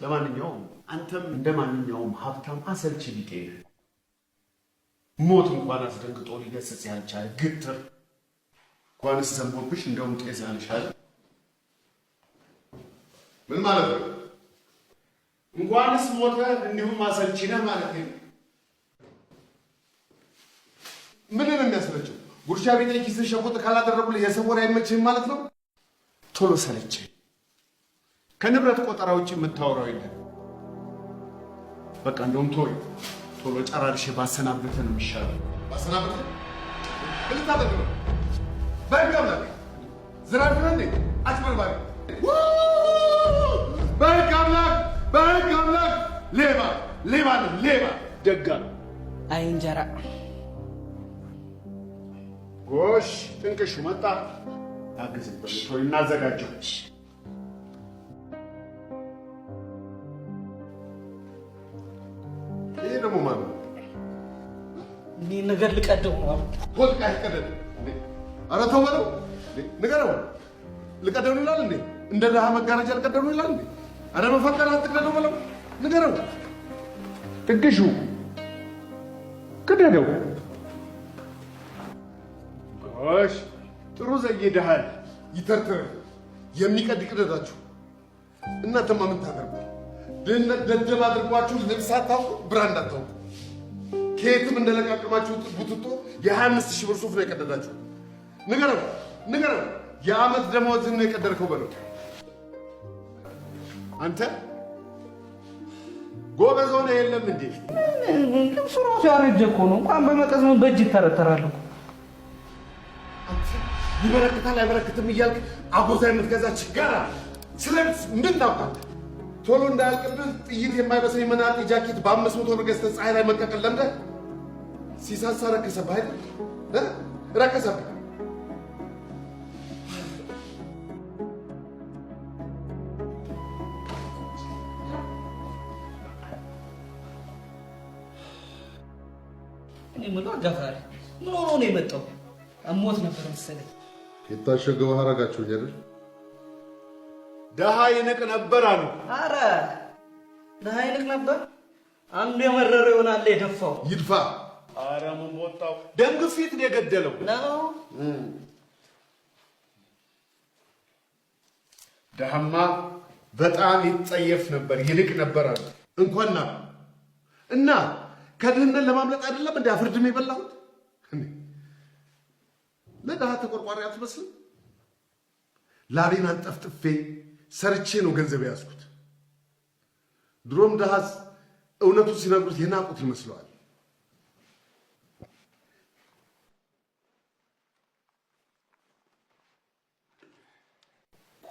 ለማንኛውም አንተም እንደ ማንኛውም ሀብታም አሰልቺ ቢጤ ነህ። ሞት እንኳን አስደንግጦ ሊገስጽ ያልቻለ ግትር፣ እንኳንስ ዘንቦብሽ እንደውም ጤዛ ነሽ አይደል? ምን ማለት ነው? እንኳንስ ሞተ እንዲሁም አሰልቺ ነህ ማለት ነው። ምን ነው የሚያሰለቸው? ጉርሻ ቢጤ ኪስን ሸቆጥ ካላደረጉልህ የሰው ወሬ አይመችህም ማለት ነው? ቶሎ ሰለቸ። ከንብረት ቆጠራ ውጭ የምታወራው የለም። በቃ እንደውም ቶሎ ቶሎ ጨራርሼ ባሰናብትህ ነው የሚሻለው። ባሰናብትህ? ምን ልታደርግ ነው? በሕግ አምላክ ዘራፊ ነህ እንዴ? አጭበርባሪ! በሕግ አምላክ፣ በሕግ አምላክ! ሌባ፣ ሌባ ነህ፣ ሌባ! ደጋ ነው። አይ እንጀራ። ጎሽ ጥንቅሹ መጣ። አግዝኝ፣ ቶሎ እናዘጋጀው። ይሄ ደግሞ ማን ነው? እኔ ነገር ልቀደው ነው። ኮት አይቀደድ። ኧረ ተው በለው፣ ንገረው። ልቀደው ይላል እንዴ? እንደ ድሃ መጋረጃ ልቀደው ይላል እንዴ? ኧረ በፈጠረህ አትቅደደው በለው፣ ንገረው። ጥንቅሹ ቅደደው። ጎሽ ጥሩ ዘይደሃል። ይተርትር፣ የሚቀድ ቅደዳችሁ። እናንተማ ምን ታደርጉ? ድህነት ደደብ አድርጓችሁ ልብስ አታውቁ፣ brand አታውቁ። ከየትም እንደለቃቀማችሁት ቡትቶ የ25,000 ብር ሱፍ ነው የቀደዳችሁ። ንገረው፣ ንገረው፣ የዓመት ደመወዝህን ነው የቀደድከው በለው። አንተ ጎበዝ ሆነህ የለም እንዴ? ልብሱ ራሱ ያረጀ እኮ ነው። እንኳን በመቀዝ ምን በእጅ ይተረተራል እኮ። ይበረክታል አይበረክትም እያልክ አጎዛ የምትገዛ ችጋራ ስለ ልብስ ምን ታውቃለህ? ቶሎ እንዳያልቅብህ ጥይት የማይበስል የመናጤ ጃኬት በ500 ብር ገዝተህ ፀሐይ ላይ መቀቀል ለምደህ ሲሳሳ ረከሰብህ አይደል? ረከሰብህ። እኔ የምለው አጋፋሪ ምን ሆኖ ነው የመጣው? አሞት ነበር መሰለኝ። የታሸገ ውሃ አደረጋችሁኝ አይደል? ደሃ ይንቅ ነበር አሉ። አረ ደሃ ይንቅ ነበር። አንዱ የመረረ ይሆናል የደፋው። ይድፋ። አረ ምን ወጣው? ደም ግፊት ነው የገደለው ነው። ደሃማ በጣም ይጸየፍ ነበር፣ ይንቅ ነበር አሉ። እንኳን እና ከድህነት ለማምለጥ አይደለም እንደ አፍርድም የበላሁት። ለድሃ ተቆርቋሪ አትመስልም። ላቤን አንጠፍጥፌ ሰርቼ ነው ገንዘብ የያዝኩት። ድሮም ድሃስ እውነቱን ሲነግሩት የናቁት ይመስለዋል።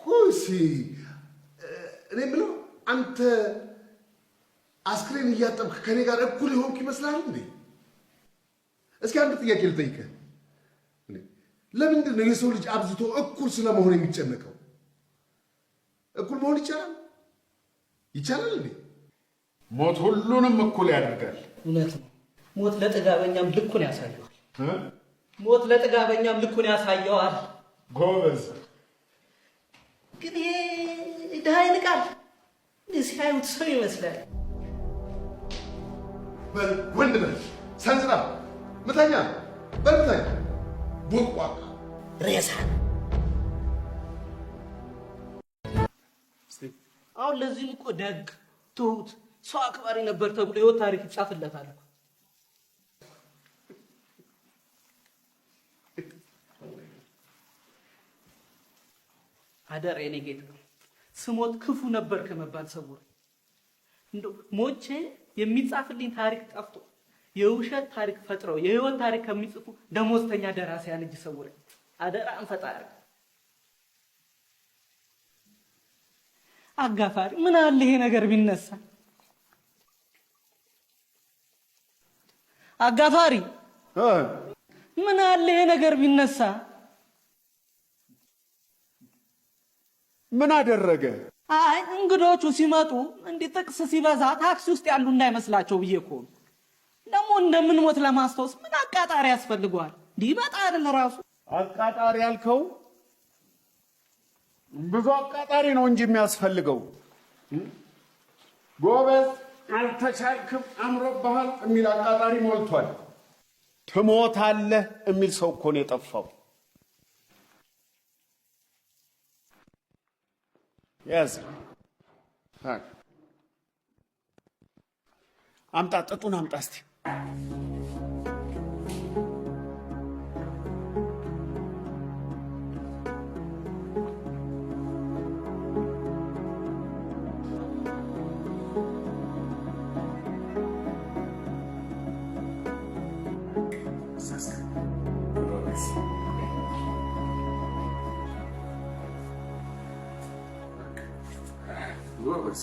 ቆይ እኔ የምለው አንተ አስክሬን እያጠብክ ከኔ ጋር እኩል የሆንክ ይመስልሃል እንዴ? እስኪ አንድ ጥያቄ ልጠይቅህ። ለምንድን ነው የሰው ልጅ አብዝቶ እኩል ስለመሆን የሚጨነቀው? እኩል መሆን ይቻላል? ይቻላል እንዴ? ሞት ሁሉንም እኩል ያደርጋል። እውነት ነው። ሞት ለጥጋበኛም ልኩን ያሳየዋል። ሞት ለጥጋበኛም ልኩን ያሳየዋል። ጎበዝ። ግን ይሄ ድሃ ይንቃል። ሲያዩት ሰው ይመስላል። በል ወንድ በል ሰንዝራ ምታኛ፣ በል ምታኛ፣ ቦቅቧቃ ሬሳ። አሁን ለዚህም እኮ ደግ ትሁት ሰው አክባሪ ነበር ተብሎ የህይወት ታሪክ ይጻፍለታል። አደራ የኔ ጌታ፣ ስሞት ክፉ ነበር ከመባል ሰውር። እንደው ሞቼ የሚጻፍልኝ ታሪክ ጠፍቶ የውሸት ታሪክ ፈጥረው የህይወት ታሪክ ከሚጽፉ ደሞዝተኛ ደራሲያን እጅ ሰውረኝ። አደራን ፈጣሪ። አጋፋሪ ምን አለ ይሄ ነገር ቢነሳ? አጋፋሪ ምን አለ ይሄ ነገር ቢነሳ? ምን አደረገ? አይ እንግዶቹ ሲመጡ እንዲህ ጥቅስ ሲበዛ ታክሲ ውስጥ ያሉ እንዳይመስላቸው ብዬ እኮ ነው። ደግሞ እንደምንሞት ለማስታወስ ምን አቃጣሪ ያስፈልገዋል? እንዲህ አይደል ራሱ አቃጣሪ ያልከው ብዙ አቃጣሪ ነው እንጂ የሚያስፈልገው። ጎበዝ አልተቻልክም፣ አምሮብሃል የሚል አቃጣሪ ሞልቷል። ትሞታለህ የሚል ሰው እኮ ነው የጠፋው። ያዝ፣ አምጣ፣ ጥጡን አምጣ እስቲ። ጎበዝ።